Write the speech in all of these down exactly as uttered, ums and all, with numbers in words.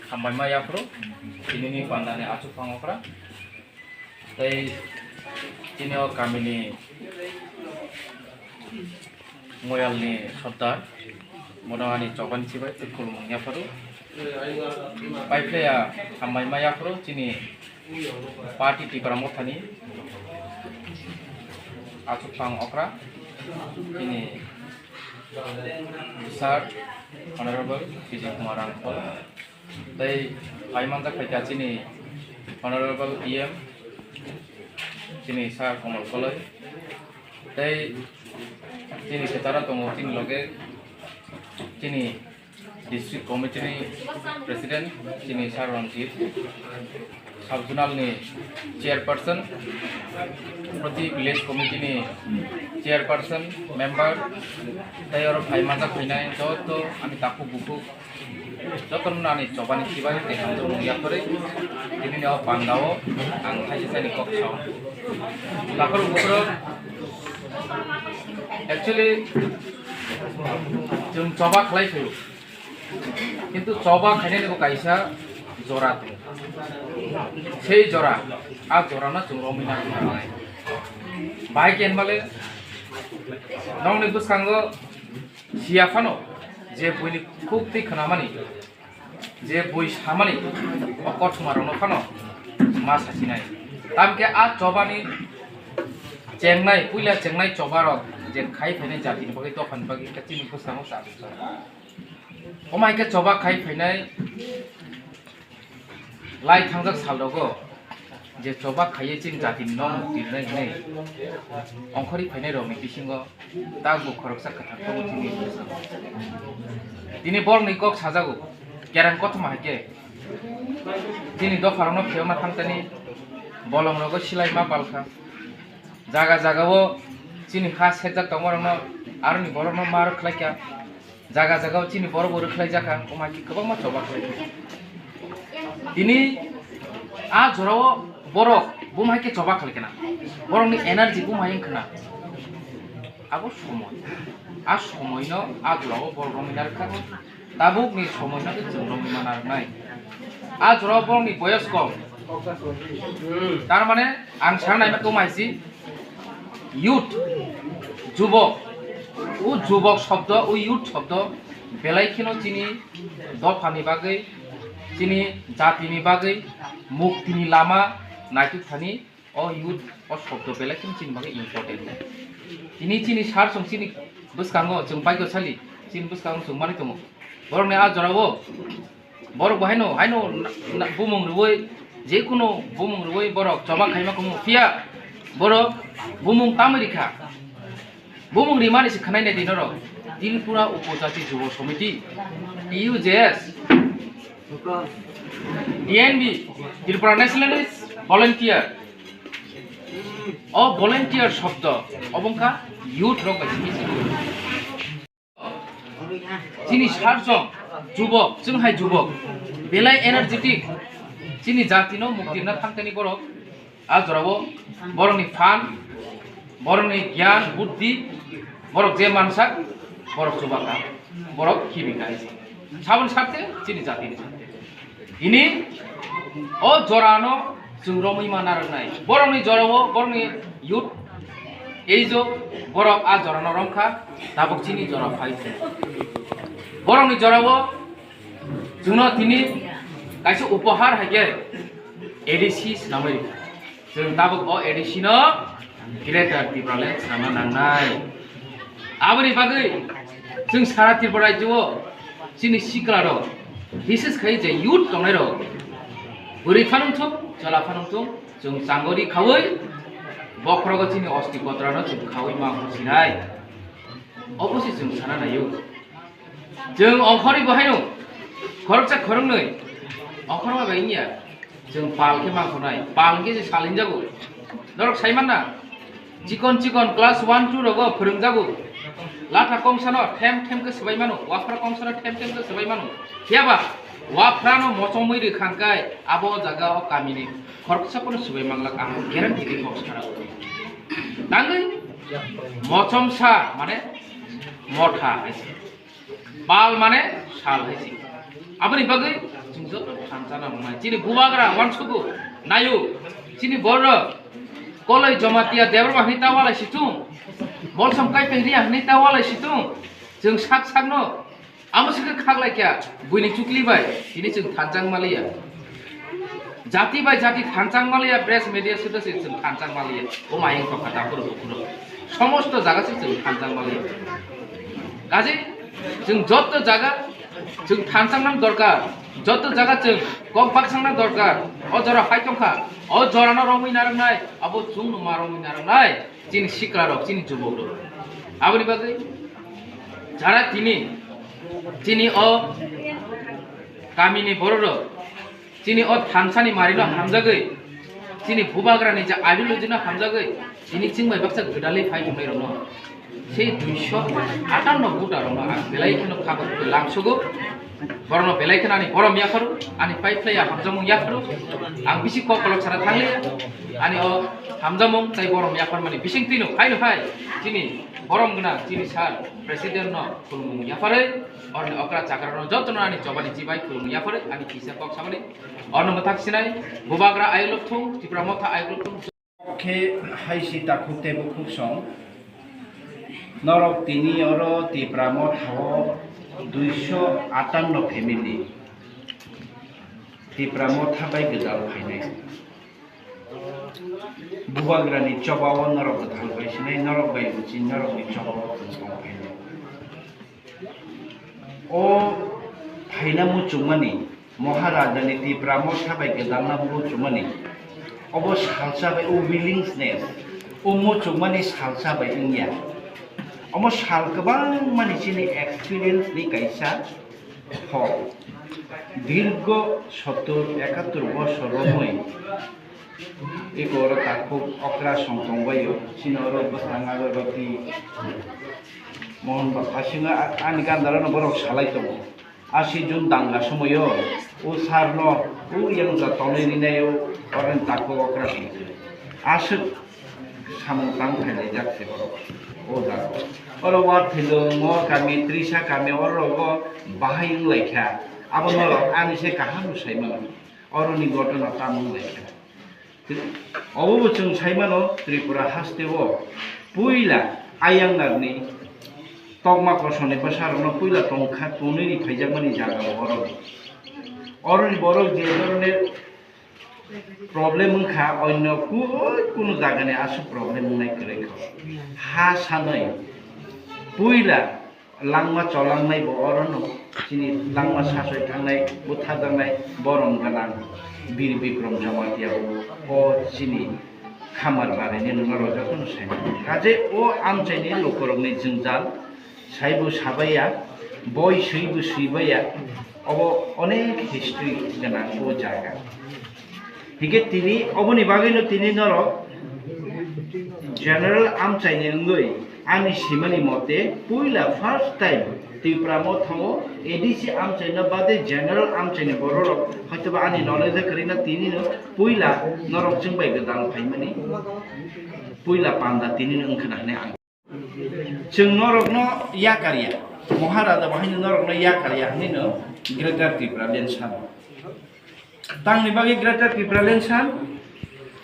Hambai ma yaphuru, tinini pandani achukphang okra. Tei tini o kamini Moyalni sordar, bono ani chobani chibai tei khulumung yaphuru. Paiphlaiya hambai ma yaphuru chini party Tipra Mothani achukphang okra, chini sir Honorable Vijay Kumar Rangkhol. Tei phai manjak phaikha chini Honorable E M, chini Sir Komal Koloi. Tei chini kwcharo tongo chini loge chini District Committee ni President, chini Sir Ranjit, Sub Zonal ni Chairperson, proti Village Committee ni Chairperson, Member, tei oro phai manjak phainai joto ani takhuk bukhuk, jotono ani chobani chibai tei hamjakmung yaphari, tini o pandao ang thaisa thaini kok sao. Takhuk bukhuk, actually, chwng choba khlai phaio. Kintu choba khainani bo kaisa jora tongo. Sei jora, a jorano chwng romwi nang nangnai. Bahai khe hinmale nokni bwskango siya phano je buini khuk twi khnamani, je bui samani, o kothoma rokno phano ma sasinai. Tamkhe a chobani chengnai, puila chengnai choba rok je khai phainai jatini bagwi, dophani bagwi, chini bwskango chajak. Omo hai khe choba khai phainai lai thangjak sal rogo je choba khaiwi chini jatini nok mukti rwnai hinwi ongkhorwi phainai rokni bisingo tabuk khoroksa kwthar tongo chini bwskango. Tini borokni kok sajago, kereng kothoma hai khe chini dopha rokno phiyokna thangtani bolong rogo silai ma palkha. Jaga jaga o chini ha sekjak tongma rokno aroni borokno ma rwkhlaikha. Jaga jaga o chini borok bo rwkhlai jakha, omo hai khe kwbangma choba khlai. Tini a jora o borok bum hai khe choba khlai khna, borokni energy bum hai wng khna. Abo somoi, a somoi no a jora o borok romwi narwkha, tabuk ni somoi no khe chwng romwi ma narwknai. A jora o borokni boyos kom, tar mane ang sana naima khe omo hai se. Youth, jubok, o jubok shobdo, o youth shobdo belai kheno chini dophani bagwi, chini jatini bagwi, muktini lama naituk thani o youth o shobdo belai kheno chini bagwi important. Tini chini sar chwng chini bwskango chwng paikosali, chini bwskango chwng manwi tongo. Borokni a jorao Borok bo haino, haino na, na, bumung rwui, jekunu bumung rwui borok choba khaima kumu phiya borok bumung tamwi rikha. Bumung rimani se khwnai naidi norok Tripura Upojati Jubo Somiti, T U J S, T N V, Tripura Nationalist Volunteer. O volunteer shobdo obo wngkha youth rok bai simi se. Chini sarjong jubok, chwng hai jubok, belai energetic, chini jatino mukti rwna thangtani borok, a jorao borokni phan, borokni gyan, buddhi, borok je mansak, borok chubaka, borok khibika hai se. Saboni sakte, chini jatini sakte. Ini o jorano chwng romwi ma narwknai. Borokni jorao, borokni youth, ei jo borok a jorano romkha, tabuk chini jora phai se. Borokni jorao chwngno tini kaisa upohar hai khe A D C swnamwi rikha. Chwng tabuk o A D C no Greater Tipraland sana nangnai. Aboni bagwi chwng sara Tripura rajyo o chini sikla rok, bises khai je youth tongnai rok, bwrwi phanung thung, chwla phanung thung, chwng changori khaui bokhorogo chini osti kotrano chwng khaui ma sinai. Obo se chwng sana naio. Chwng ongkhorwi bo haino khoroksa khoroknwi ongkhorma bai wngya. Chwng pal khe ma khonai, pal khe se salinjago. Norok sai manna, chikon chikon class one two rogo phwrwngjago. Latha kongsano them them khe swbai mano, waphra kongsano them them khe swbai mano. Phiyaba waphrano mochomwi rwkhang kai abo jaga o kamini khoroksa phano swbai manglak, ang guarantee khe kok sana. Tangwi mochomsa mane motha hai se. Pal mane sal hai se. Aboni bagwi Chwng joto thansa na wngnai. Chini bubagra wansugo nayo. Chini borok Koloi Jamatia Debbarma hwnwi ta walai situng. Molsom Kaipeng Riya hwnwi ta walai situng. Chwng sak sakno amo se khe khaklai kya buini chukli bai tini chwng thansa wng maliya. Jati bai jati thansa wng maliya, press media suda se chwng thansa wng maliya. O mayung tokha ta phuru phuru. Somosto jaga se chwng thansa wng maliya. Kaje chwng joto jaga chwng thansa nang dorkar, joto jaga chwng kok baksa nang dorkar. O jora hai tongkha, o jora no romwi narwknai, abo chwng no ma romwi narwknai, chini sikla rok, chini jubok rok. Aboni bagwi jara tini, chini o kamini borok rok, chini o thansani marino hamjagwi, chini bubagrani je ideology no hamjagwi, tini chwng bai baksa gwdalwi phai tongnai rokno, sei duiso atanno buta rokno ang belai kheno kha lamsogo. Borokno belai kheno ani borom yapharo, ani pai phlai ya hamjakmung yapharo. Ang bisi kok kolok sana thangliya. Ani o hamjakmung tai borom yapharmani bising twino phaino phai chini borom gwnang chini sir president no khulumung yapharwi, oroni okra chakra no jotono ani chobani chibai khulumung yapharwi ani kisa kok samani. Ono mwthak sinai, bubagra ayuk lok thung, Tipra motha ayuk lok thung. Khe hai si takhuk tei bukhuk song. Norok tini oro Tipra motha o duiso atanno family Tipra motha bai gwdal phainai. Bubagrani choba o norok gwdal bai sinai, norok bai buchi, norokni choba o tong phainai. O phaina muchungmani, Maharajani Tipra motha bai gwdalna muchungmani, obo salsa bai, o willingness, o muchungmani salsa bai wngya. Omo sal kwbangmani chini experience ni kaisa phol. Dirgo sottur ekattur bosor romwi eko oro takhuk okra song tongbaio, chini oro bwsang agarbati Mohon Bapha singha a-, ani gandharano borok salai tongo. Asi June danga somoio o sarno o yang ja tonwi rinai o oroni takhuk okra song twi. Aswk samung tang phailai jak se borok o jaga. Oro Warthilung, Moa kami, Trisa kami, oro rogo bahai wng lai kha. Abo norok ani se kaham sai mano. Oroni gotona tamo wng lai kha. Obo bo chwng sai mano, Tripura haste o puila ayang narni tokma kosoni bwsa rokno puila tong kha, tonwi ri phaijakmani jaga o oro. Oroni borok je dhoroner problem wngkha, onyo ku-, kunu jagani aswk problem wngnai kwrwi kho. Ha sanwi puila langma cholangnai bo orono, chini langma sasoi thangnai, butharjaknai borom gwnang Bir Bikrom Jamatia bo, o chini khamar barini nungaro jotono saimano. Kaje o amchaini lukurokni jwngjal, saibo sabaiya, boi swibo swibaiya, obo onek history gwnang o jaga. Hingke tini oboni bagwino tini norok general amchaini wngwi ani simani mote puila first time Tipra motha o A D C amchaina bade general amchaini bororok hoitoba ani knowledge kwrwino tinino puila norok chwng bai gwdal phaimani puila panda tinino wngkhwna hinwi ang. Chwng norokno yakarya, Maharaja bo haino norokno yakarya hinwino Greater Tipraland sano. Tangni bagwi Greater Tipraland san,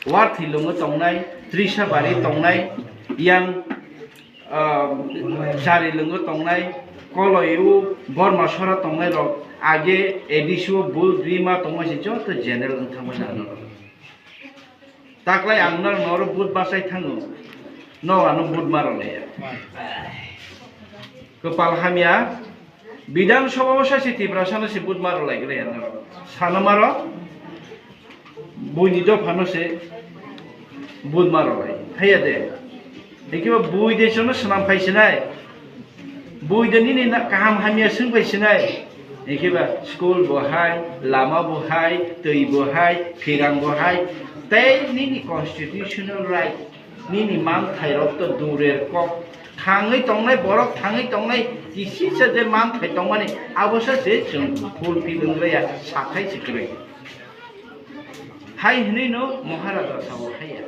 Warthilungo tongnai, Trisabari tongnai, yang, ah, Charilungo tongnai, Koloiu, Bormasora tongnai rok, age A D C o bu rima tongmani joto general wng thangmani ano. Taklai ang norok norok vote bachai thango. No ano vote ma rwlaiya. Kwpal hamya. Bidhan Sabha o saisi Tiprasa no se vote ma rwlaiglaiya norok. Sana maro. Buini dopha no se vote ma rwlai. Haiya de. Hingke ba bui de chono swnam phai sinai. Bui de nini na kaham hamya swng phai sinai. Hingke ba school bo hai, lama bo hai, twi bo hai, phirang bo hai. Tei nini constitutional right, nini manthai rok to durer kok. Thangwi tongnai borok, thangwi tongnai kisi se je manthai tongmani, abo se se chwng fulfill wngya, sathai se kwrwi. Hai hwnwi no Maharaja sabo haiya.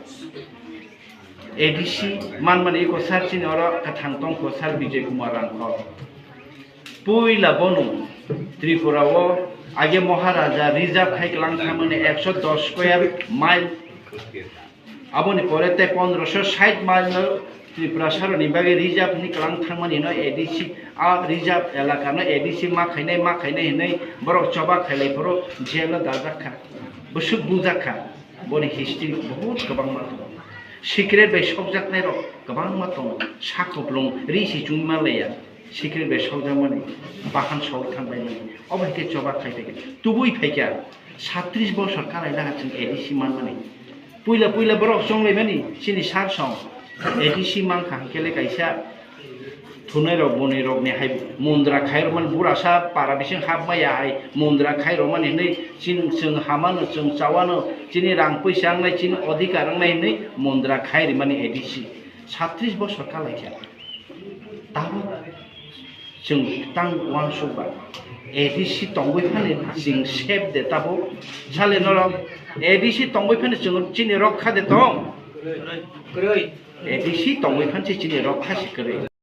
A D C manmani eko sar chini oro kwthang tongkho sar Bijoy Kumar Rangkhol. Puila bono Tripura o Age Maharaja reserve khai kwlang thangmani ekso dos square mile. Aboni pore tei pondroso sait mile no Tripura saroni bagwi reserve hwnwi kwlang thangmani no A D C, a reserve elaka no A D C ma khainai, ma khainai hwnwi borok choba khailai phuru jail o dajak kha. Bwswk bujak kha. Boni history bahut kwbangma tongo. Secret bai sokjaknai rok kwbangma tongo. Sak kupulung ri si chungma laiya. Secret bai sokjakmani bahan sok thang bai mani. Obo hai khe choba khai phaikha. Tubui phaikha. Satris bosor kalai laga chwng A D C manmani. Puila puila borok chonglaimani chini sar song. A D C mankha hwnkhe le kaisa thunai rok, boni rok ni hai mundra khai rok mani, burasa para bising hap maya hai mundra khai rok mani hinui chini chwng hamano, chwng chawano, chini rang puisa wngnai, chini odhikar wngnai hinui mundra khai rimani A D C. Satris bosor kalaikha. Tabuk chwng tang uansuk ba A D C tongwi phani chwng safe de tabuk. Sale norok A D C tongwi phani chwng chini rokha de tong? A D C tongwi phan se chini rokha se kwrwi.